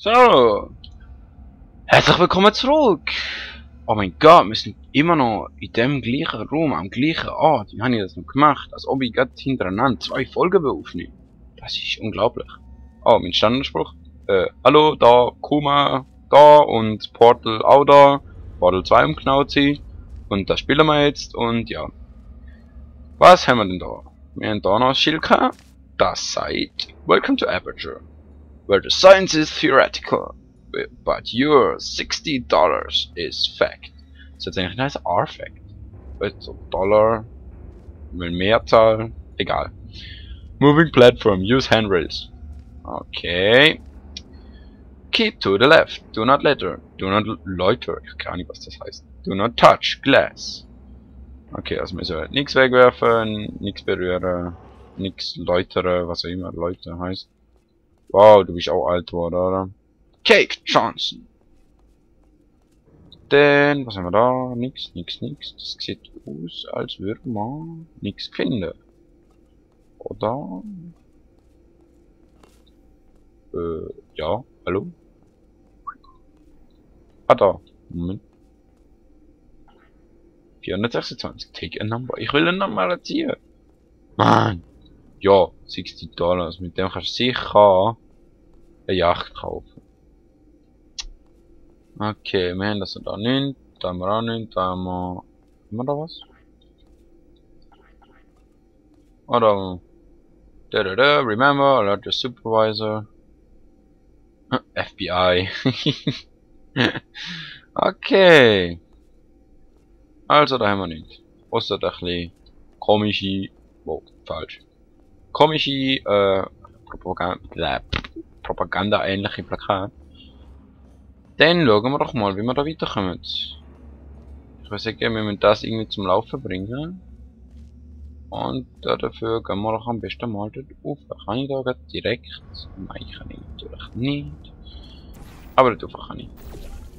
So, herzlich willkommen zurück. Oh mein Gott, wir sind immer noch in dem gleichen Raum, am gleichen Ort. Wie habe ich das noch gemacht? Als ob ich gerade hintereinander 2 Folgen aufnehme. Das ist unglaublich. Oh, mein Standardspruch. Hallo, da, Kuma, da und Portal auch da. Portal 2 um genau zu sein. Und das spielen wir jetzt und ja. Was haben wir denn da? Wir haben da noch Shilka. Das sagt Welcome to Aperture, where the science is theoretical, but your $60 is fact. Das ist eigentlich ein R-Fact. Also Dollar, Mehrzahl, egal. Moving platform, use handrails. Okay. Keep to the left, do not loiter, ich kann nicht was das heißt. Do not touch glass. Okay, also wir sollen nichts wegwerfen, nichts berühren, nichts läutern, was auch immer Leute heißt. Wow, du bist auch alt geworden, oder? Cake Johnson. Dann, was haben wir da? Nix. Das sieht aus, als würde man nichts finden. Oder? Ja, hallo? Ah, da. Moment. 426. Take a number. Ich will eine Nummer ziehen. Mann. Ja, $60. Mit dem kannst du sicher eine Yacht kaufen. Okay, wir haben das da nicht. Da haben wir auch nicht. Da haben wir... Haben wir da was? Oder... Remember, alert your supervisor. FBI. Okay. Also, da haben wir nicht. Außer ein bisschen komische... Oh, falsch. Komische, Propaganda-ähnliche Plakate. Dann schauen wir doch mal, wie wir da weiterkommen. Ich würde sagen, wir müssen das irgendwie zum Laufen bringen. Und dafür gehen wir doch am besten mal dort rauf. Kann ich da gerade direkt? Nein, kann ich natürlich nicht. Aber dort rauf kann ich.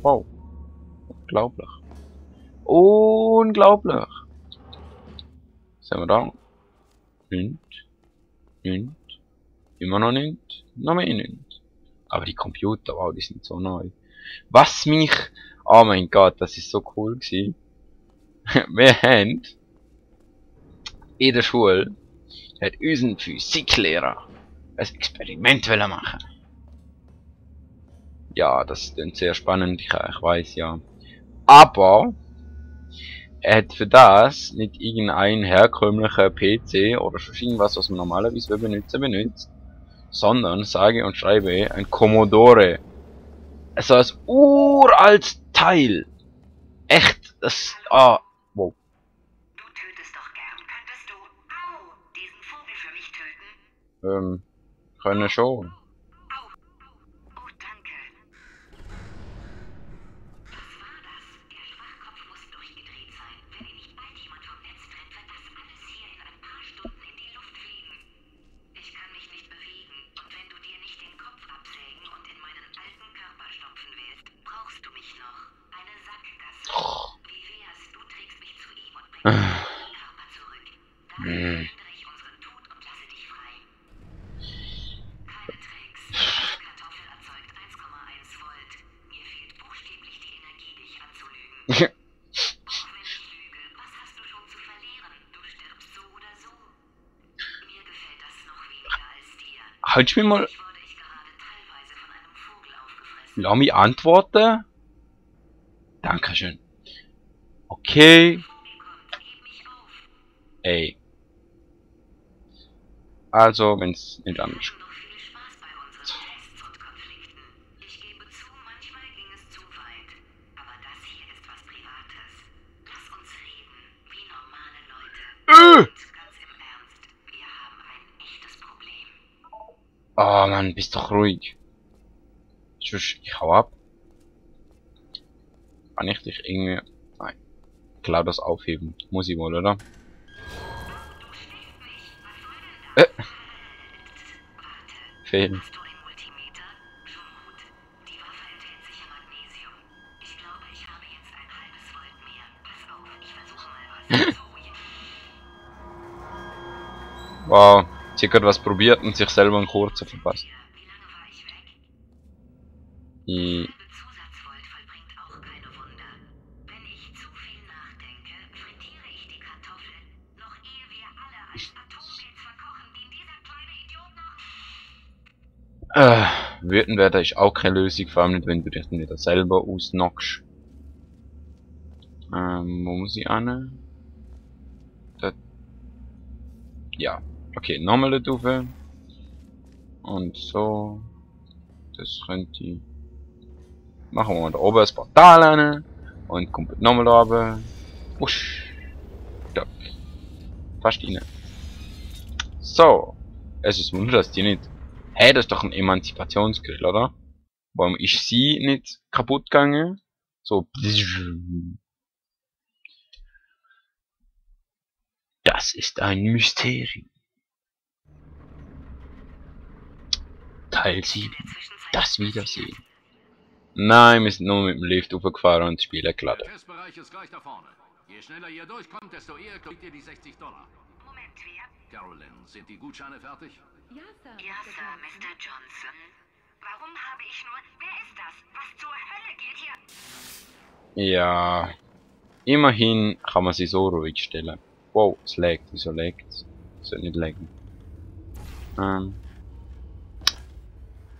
Wow. Unglaublich. Unglaublich. Was haben wir da? Und. Immer noch nicht. Noch mehr nicht. Aber die Computer, wow, die sind so neu. Was mich... Oh mein Gott, das ist so cool gewesen. Wir haben... In der Schule... hat unser Physiklehrer... ein Experiment wollen machen. Ja, das ist sehr spannend, ich weiß ja. Aber... er hat für das nicht irgendein herkömmlicher PC oder schon irgendwas, was man normalerweise benutzt, sondern sage und schreibe ein Commodore. Also als uraltes Teil. Echt, das, wow. Du tötest doch gern. Könntest du, diesen Vogel für mich töten? Können schon. Oh, danke. Was war das? Der Schwachkopf muss durchgedreht sein. Wenn ihn nicht bald jemand vom Netz trennt, wird das alles hier in ein paar Stunden in die Luft fliegen. Ich kann mich nicht bewegen. Und wenn du dir nicht den Kopf absägen und in meinen alten Körper stopfen willst, brauchst du mich noch. Eine Sackgasse. Wie wär's, du trägst mich zu ihm und bringst meinen Körper zurück. Dann verändere ich unseren Tod und lasse dich frei. Keine Tricks. Diese Kartoffel erzeugt 1,1 Volt. Mir fehlt buchstäblich die Energie, dich anzulügen. Auch wenn ich lüge, was hast du schon zu verlieren? Du stirbst so oder so. Mir gefällt das noch weniger als dir. Halt mir mal... Wurde ich gerade teilweise von einem Vogel aufgefressen. Lass mich antworten. Dankeschön. Okay. Vogel kommt, heb mich auf. Ey. Also, wenn's nicht anders. Wir haben noch viel Spaß bei unseren Tests und Konflikten. Ich gebe zu, manchmal ging es zu weit. Aber das hier ist was Privates. Lass uns reden, wie normale Leute. Und ganz im Ernst, wir haben ein echtes Problem. Oh Mann, bist doch ruhig. Ich hau ab. Kann ich dich irgendwie... Nein. Klar, das aufheben. Muss ich wohl, oder? Du schlägst mich. Was soll denn das? Warte, Fehlen. hast du ein Multimeter? Schon gut. Die Waffe enthält sicher Magnesium. Ich glaube, ich habe jetzt ein halbes Volt mehr. Pass auf, ich versuche mal was. So, jetzt. Wow. Sie hat gerade was probiert und sich selber einen kurzen verpasst. Wie lange war ich weg? I Halbe Zusatzvolt vollbringt auch keine Wunder. Wenn ich zu viel nachdenke, frittiere ich die Kartoffel. Noch ehe wir alle als Atompilz verkochen, dient dieser kleine Idiot noch. Wütend werden ist auch keine Lösung, vor allem nicht, wenn du dich dann wieder selber ausnockst. Wo muss ich hin? Das. Ja. Okay, nochmal da drauf. Und so. Das könnte ich. Machen wir mal da oben das Portal hin. Und kommt nochmal da oben. Wusch. Stopp. Fast rein. So. Es ist Wunder, dass die nicht. Hey, das ist doch ein Emanzipationsgrill, oder? Warum ist sie nicht kaputt gegangen? So. Das ist ein Mysterium. Teil 7. Das Wiedersehen. Nein, wir sind nur mit dem Lift hochgefahren und das Spiel geladen. Der Testbereich ist gleich da vorne. Je schneller ihr durchkommt, desto eher kriegt ihr die $60. Moment, wer? Carolyn, sind die Gutscheine fertig? Ja, Sir, Mr. Johnson. Warum habe ich nur... Wer ist das? Was zur Hölle geht hier? Ja. Immerhin kann man sie so ruhig stellen. Wow, es laggt. Wieso laggt es? Es sollte nicht laggen. Mal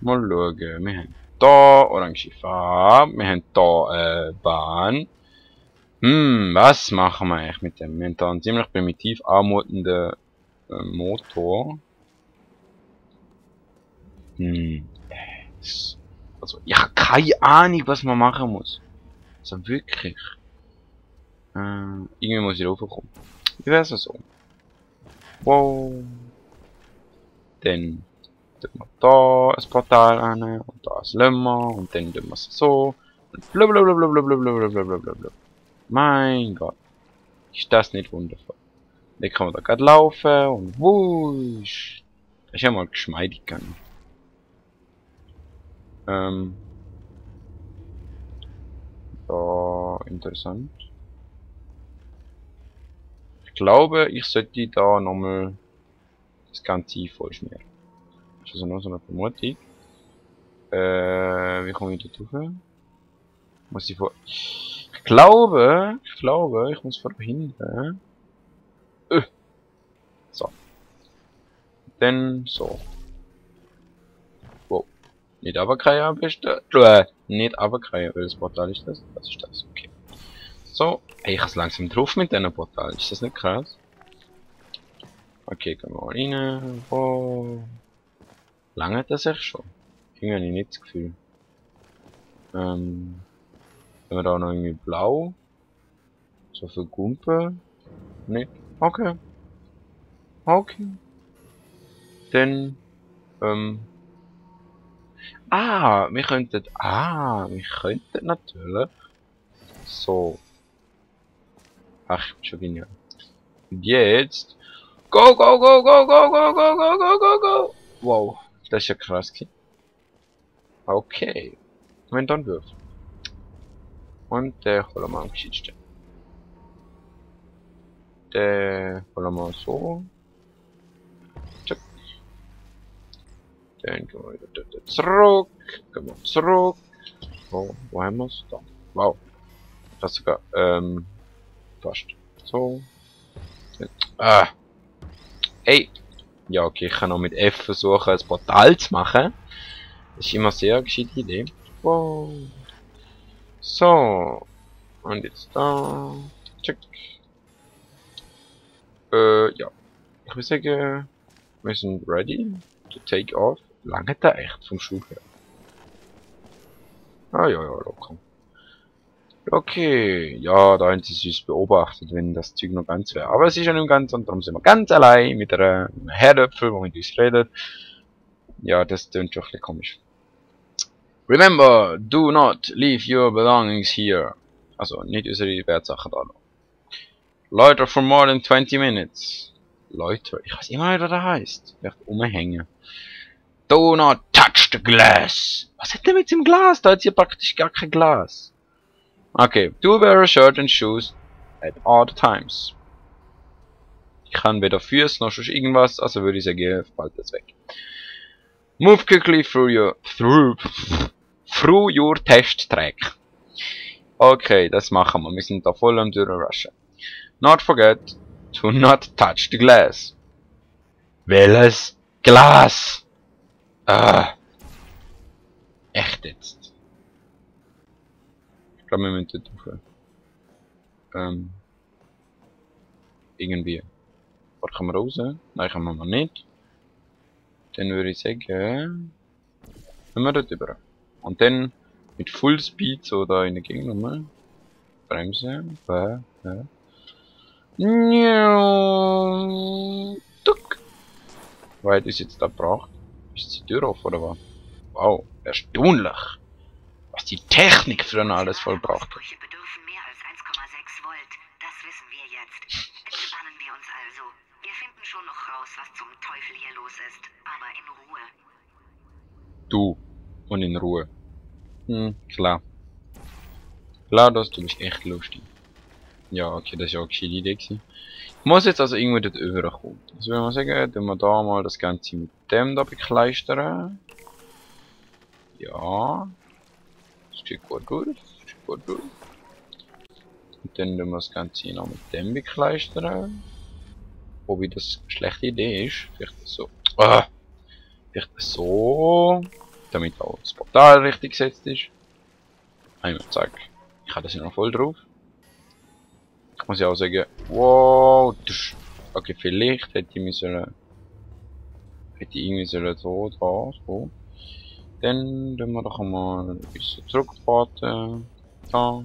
schauen. Wir haben da orange Farbe. Wir haben da Bahn. Was machen wir eigentlich mit dem? Wir haben da einen ziemlich primitiv anmutenden Motor. Also, ich habe keine Ahnung, was man machen muss. Also wirklich. Irgendwie muss ich raufkommen. Wie wär's so? Wow. Dann tun wir da ein Portal an und da ein Lemmer und dann tun wir es so. Und blablabla. Mein Gott. Ist das nicht wundervoll? Dann kann man da gerade laufen und wusch. Das ist ja mal geschmeidig gegangen. Da interessant. Ich glaube, ich sollte da nochmal das Ganze vollschmieren. Das ist also nur so eine Vermutung. Wie komme ich da drauf? Muss ich vor... Ich glaube, ich muss von hinten. So. Dann so. Wow. Nicht runterkriegen am besten. Nicht runterkriegen, welches Portal ist das? Was ist das? Okay. So. Hey, ich hab's langsam drauf mit diesem Portal. Ist das nicht krass? Okay, gehen wir mal rein. Wow. Lange hat das echt schon? Irgendwie habe ich nicht das Gefühl. Haben wir da noch irgendwie blau? So viel Gumpe? Nicht? Okay. Okay. Dann, wir könnten natürlich so. Ach, ich bin schon genial. Und jetzt, go! Wow, das ist ja krass. Okay. Wenn dann wirft. Und der holen wir am geschicktesten. Der holen wir so. Zack. Dann gehen wir wieder zurück. Gehen wir zurück. So, wo haben wir es? Da. Wow. Das sogar, fast. So. Ey. Ja, okay, ich kann auch mit F versuchen, ein Portal zu machen. Das ist immer eine sehr gescheite Idee. Wow. So. Und jetzt da. Check. Ja. Ich würde sagen, wir sind ready to take off. Lange da echt vom Schuh her. Ah, ja, locker. Okay, ja, da haben sie uns beobachtet, wenn das Zeug noch ganz wäre. Aber es ist ja nicht ganz, und darum sind wir ganz allein mit einem Herdöpfel, der mit uns redet. Ja, das klingt schon ein bisschen komisch. Remember, do not leave your belongings here. Also, nicht unsere Wertsachen da noch. Loiter for more than 20 minutes. Loiter, ich weiß immer nicht, was das heisst. Vielleicht umhängen. Do not touch the glass. Was hat der mit dem Glas? Da hat hier praktisch gar kein Glas. Okay, do wear a shirt and shoes at all times. Ich kann weder Füße noch sonst irgendwas, also würde ich sagen, bald das weg. Move quickly through Through your test track. Okay, das machen wir. Wir sind da voll am durchrushen. Not forget to not touch the glass. Welches Glas? Echt jetzt? Ich glaube, wir müssen dort hoch. Irgendwie. Warte, können wir raus? Nein, können wir mal nicht. Dann würde ich sagen, wenn wir dort über. Und dann mit Full Speed so da in der Gegend rum. Bremse. Tuck. Weil das jetzt da braucht. Ist die Tür auf oder was? Wow, erstaunlich. Was die Technik für alles vollbracht hat. Ausbrüche bedürfen mehr als 1,6 Volt. Das wissen wir jetzt. Entspannen wir uns also. Wir finden schon noch raus, was zum Teufel hier los ist. Aber in Ruhe. Du. Und in Ruhe. Klar. Klar, das du bist echt lustig. Ja, okay, das ist ja auch eine gescheite Idee gewesen. Ich muss jetzt also irgendwo dort überkommen. Also würde man sagen, tun wir da mal das Ganze mit dem da bekleistern. Ja. Das sieht gut aus. Das sieht gut aus. Und dann tun wir das Ganze noch mit dem bekleistern. Wobei das eine schlechte Idee ist. Vielleicht so. Vielleicht so. Damit auch das Portal richtig gesetzt ist. Einmal zack. Ich habe das ja noch voll drauf. Ich muss ja auch sagen, wow, okay, vielleicht hätte ich irgendwie so, da, so. Dann tun wir doch mal ein bisschen zurückwarten. Da.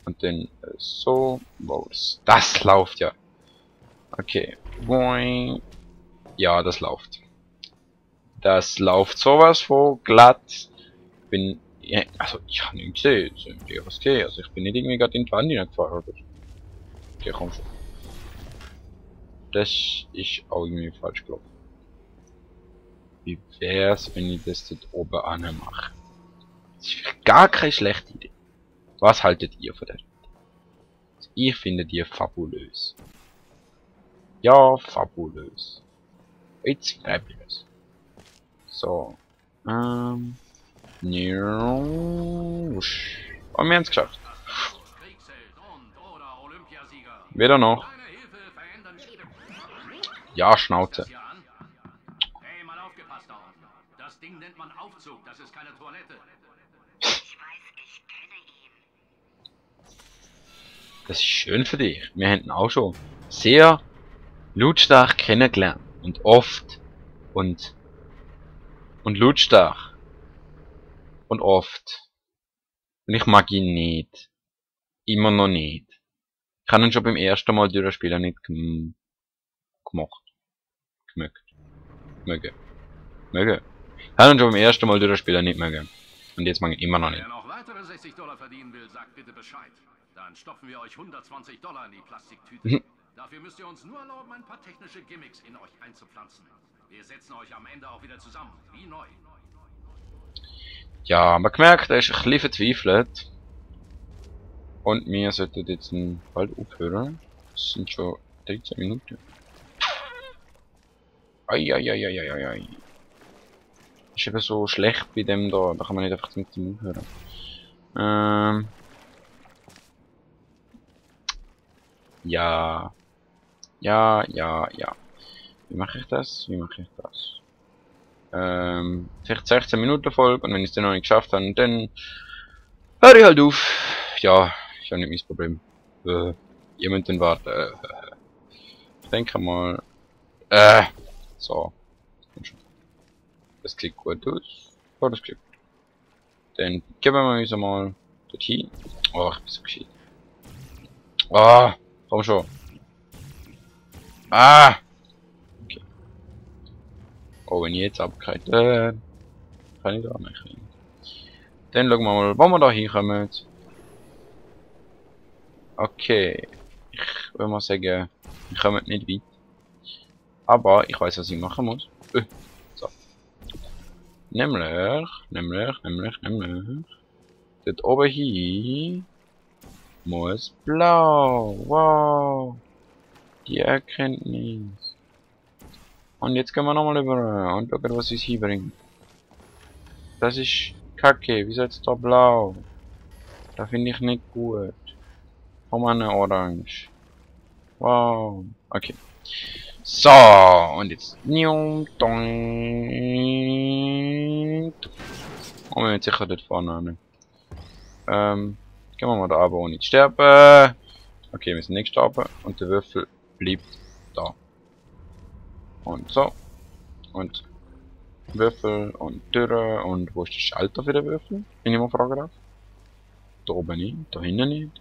Und dann so. Wow, das läuft ja. Okay. Boing. Ja, das läuft. Das läuft sowas von glatt. Bin. Ja, also, ich habe nicht gesehen. Was geht? Also, ich bin nicht irgendwie gerade in die Wand hineingefahren oder so. Okay, komm schon. Das ist auch irgendwie falsch gelaufen. Wie wär's, wenn ich das dort oben anmache? Das ist gar keine schlechte Idee. Was haltet ihr von der Idee? Also ich finde die fabulös. Ja, fabulös. It's fabulous. So. Und wir haben es geschafft. Weder noch. Ja, Schnauze. Hey, mal aufgepasst da unten. Das Ding nennt man Aufzug, das ist keine Toilette. Ich weiß, ich kenne ihn. Das ist schön für dich. Wir hätten auch schon sehr lautstark kennengelernt. Und oft. Und lautstark. Und oft. Und ich mag ihn nicht. Immer noch nicht. Ich habe ihn schon beim ersten Mal durchspielen nicht gemacht. Möge. Ich habe ihn schon beim ersten Mal durchspielen nicht mögen. Und jetzt mag ich ihn immer noch nicht. Wer noch weitere $60 verdienen will, sagt bitte Bescheid. Dann stopfen wir euch $120 in die Plastiktüte. Dafür müsst ihr uns nur erlauben, ein paar technische Gimmicks in euch einzupflanzen. Wir setzen euch am Ende auch wieder zusammen, wie neu. Ja, man gemerkt, er ist ein bisschen verzweifelt. Und wir sollten jetzt bald aufhören. Es sind schon 13 Minuten. Eieieiei. Ist eben so schlecht bei dem da. Da kann man nicht einfach mit dem aufhören. Ja. Wie mache ich das? Vielleicht 16 Minuten Folge und wenn ich es dann noch nicht geschafft habe, dann höre ich halt auf. Ja, ist ja nicht mein Problem. Ihr müsst dann warten. Ich denke mal. So. Das sieht gut aus. Oh, das sieht gut. Dann geben wir uns mal dorthin. Oh, ich bin so gescheit. Ah, komm schon. Ah! Okay. Oh, wenn ich jetzt abgeht, kann ich da nicht rein. Dann schauen wir mal, wo wir da hinkommen. Okay. Ich würde mal sagen, wir kommen nicht weit. Aber ich weiß, was ich machen muss. So. Nämlich. Dort oben hier muss blau. Wow. Die Erkenntnis. Und jetzt gehen wir nochmal über und schauen, was es hier bringt. Das ist kacke. Wieso jetzt da blau? Da finde ich nicht gut. Komm an, orange. Wow. Okay. So, und jetzt. Und wir sind sicher dort vorne. Gehen wir mal da runter, ohne zu sterben. Okay, wir sind nicht gestorben. Und der Würfel bleibt da. Und so. Und Würfel und Türe. Und wo ist der Schalter für den Würfel? Wenn ich mal fragen darf. Da oben nicht, da hinten nicht.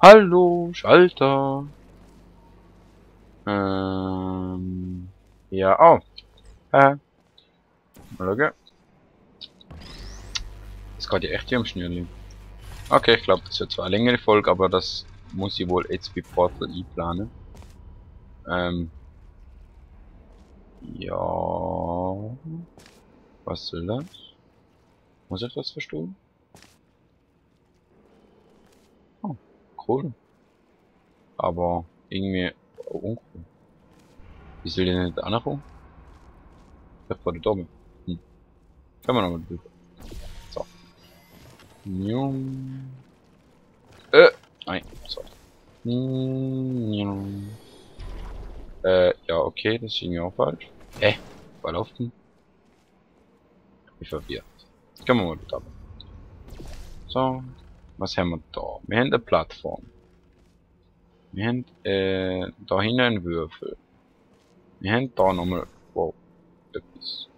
Hallo, Schalter. Ja, oh. Mal schauen. Es geht ja echt hier um Schnürli. Okay, ich glaube, das wird zwar eine längere Folge, aber das muss ich wohl jetzt bei Portal einplanen. Ja. Was soll das? Muss ich das verstehen? Oh, cool. Aber irgendwie uncool. Wie soll ich denn nicht ankommen? Ich war da oben. Können wir nochmal durch. So. Nein, sorry. Ja, okay, das ist irgendwie auch falsch. Was läuft denn? Ich bin verwirrt. Gehen wir mal da. So, was haben wir da? Wir haben eine Plattform. Wir haben da hinten einen Würfel. Wir haben da nochmal etwas.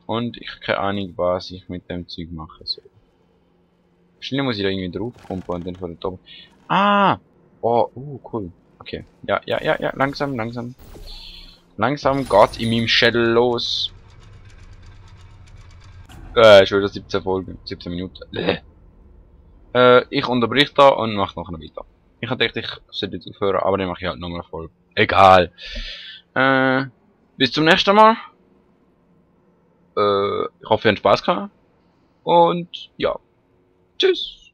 Und ich habe keine Ahnung, was ich mit dem Zeug machen soll. Wahrscheinlich muss ich da irgendwie draufkommen und dann von da oben. Ah! Oh, cool. Okay. Ja, langsam. Langsam geht in meinem Schädel los. Schon wieder 17 Folgen. 17 Minuten. Ich unterbrich da und mach noch weiter. Ich hatte gedacht, ich sollte jetzt aufhören, aber dann mache ich halt nochmal eine Folge. Egal. Bis zum nächsten Mal. Ich hoffe, ihr habt Spaß gehabt. Und ja. Tschüss.